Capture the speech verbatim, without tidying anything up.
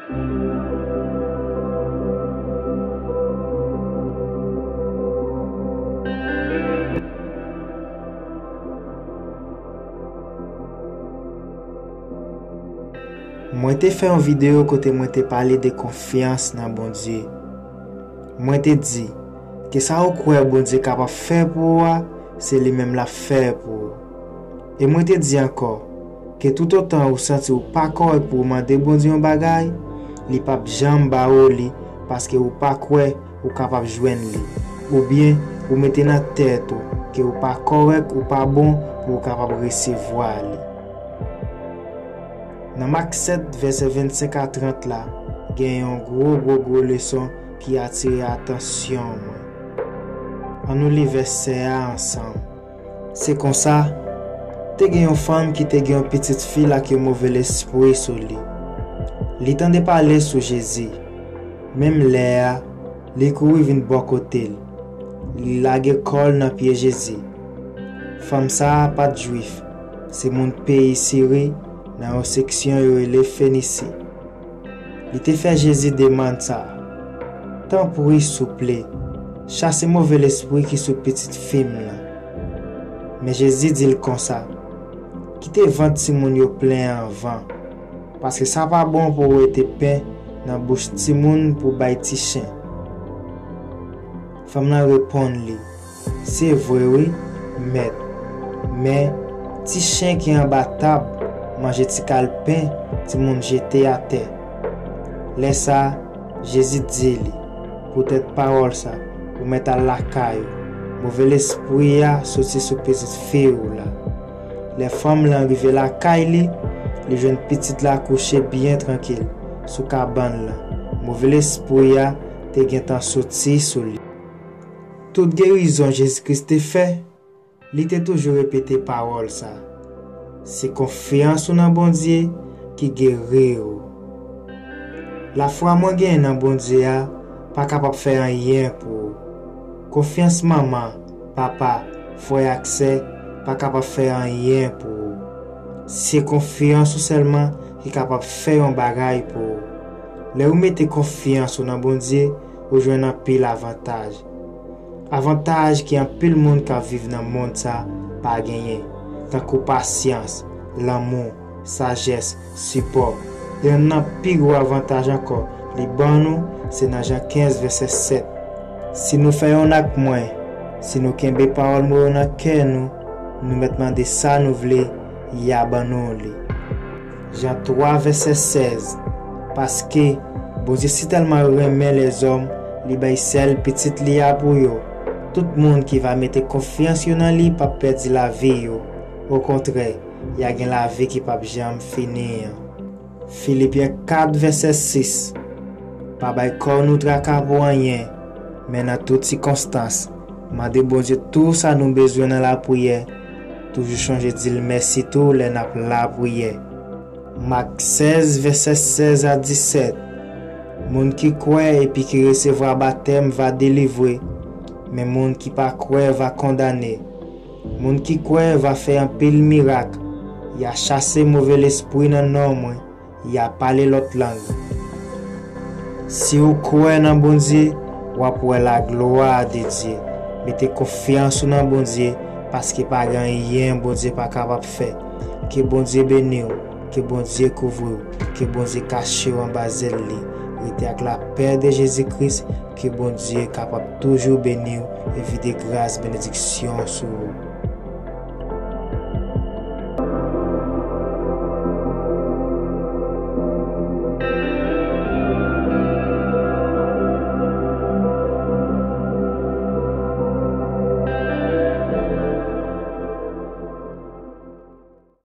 Mwen te fè yon videyo kote mwen te pale de konfyans nan Bondye. Mwen te di, ke sa ou kwè Bondye kapab fè pou ou a, se li menm l ap fè pou ou. E mwen te di ankò, ke toutotan ou santi ou pa kòrèk pou ou mande Bondye yon bagay, li p ap janm ba ou li, paske ou pa kwè ou kapab jwenn li. Oubyen, ou mete nan tèt ou ke ou pa kòrèk, ou pa bon pou ou kapab resevwa li. Nan Mak sèt, vèsè vennsenk a trant la, gen yon gwo, gwo, gwo leson ki atire atansyon mwen. Ann nou li vèsè a ansanm. Se konsa, te gen yon fanm ki te gen yon pitit fi l ak yon move lespri sou li. Li tande pale sou Jezi. Menm lè a, li kouri vin bò kote l. Li lage kò l nan pye Jezi. Fanm sa a pa t Jwif, se moun peyi Siri, nan yon seksyon yo rele Fenisi. Li te fè Jezi demann sa a, tanpri, souple, chase move lespri ki sou pitit fi m lan. Men Jezi di l konsa, kite vant timoun yo plen anvan, paske sa pa bon pou w rete pen nan bouch timoun pou bay ti chen. Fanm lan reponn li, se vre wi, Mèt, men ti chen ki anba tab manje ti kal pen timoun jete atè. Lè sa a, Jezi di li, poutèt pawòl sa, ou mèt al lakay ou. Move lespri a soti sou pitit fi w la. Lè fanm lan rive lakay li, li jwenn pitit la kouche byen trankil sou kabann lan. Move lespri a te gentan soti sou li. Tout gerizon Jezi Kris te fè, li te toujou repete pawòl sa, se konfyans ou nan Bondye ki geri ou. Lafwa mwen genyen nan Bondye a pa kapab fè anyen pou ou. Konfyans manman, papa, frè ak sè pa kapab fè anyen pou ou. Se konfyans ou sèlman ki kapab fè yon bagay pou ou. Lè ou mete konfyans ou nan Bondye, ou jwenn anpil avantaj. Avantaj ke anpil moun k ap viv nan mond sa pa genyen, tankou pasyans, lanmou, sajès, sipò. Yonn nan pi gwo avantaj ankò li ban nou, se nan Jan kenz, vèsè sèt. Si nou fè youn ak mwen, si nou kenbe pawòl mwen yo nan kè nou, nou mèt mande sa nou vle, y a ban nou li. Jan twa, vèsè sèz. Paske Bondye sitèlman renmen lèzòm, li bay sèl Pitit li a pou yo. Tout moun ki va mete konfyans yo nan li p ap pèdi lavi yo. Okontrè, y a gen lavi ki p ap janm fini an. Filipyen kat, vèsè sis. Pa bay kò nou traka pou anyen, men nan tout sikonstans, mande Bondye tou sa nou bezwen nan lapriyè. Toujou chonje di l mèsi tou lè n ap lapriyè. Mak sèz, vèsè sèz a disèt. Moun ki kwè epi ki resevwa batèm va delivre, men moun ki pa kwè va kondane. Moun ki kwè va fè anpil mirak, y a chase move lespri nan non mwen, y a pale lòt lang. Si w kwè nan Bondye, w ap wè laglwa de Dye. Mete konfyans ou nan Bondye, paske pa gen anyen Bondye pa kapab fè. Ke Bondye beni w, ke Bondye kouvri w, ke Bondye kache w anba zèl li. Rete ak lapè de Jezi Kris, ke Bondye kapab toujou beni w e vide gras benediksyon sou ou.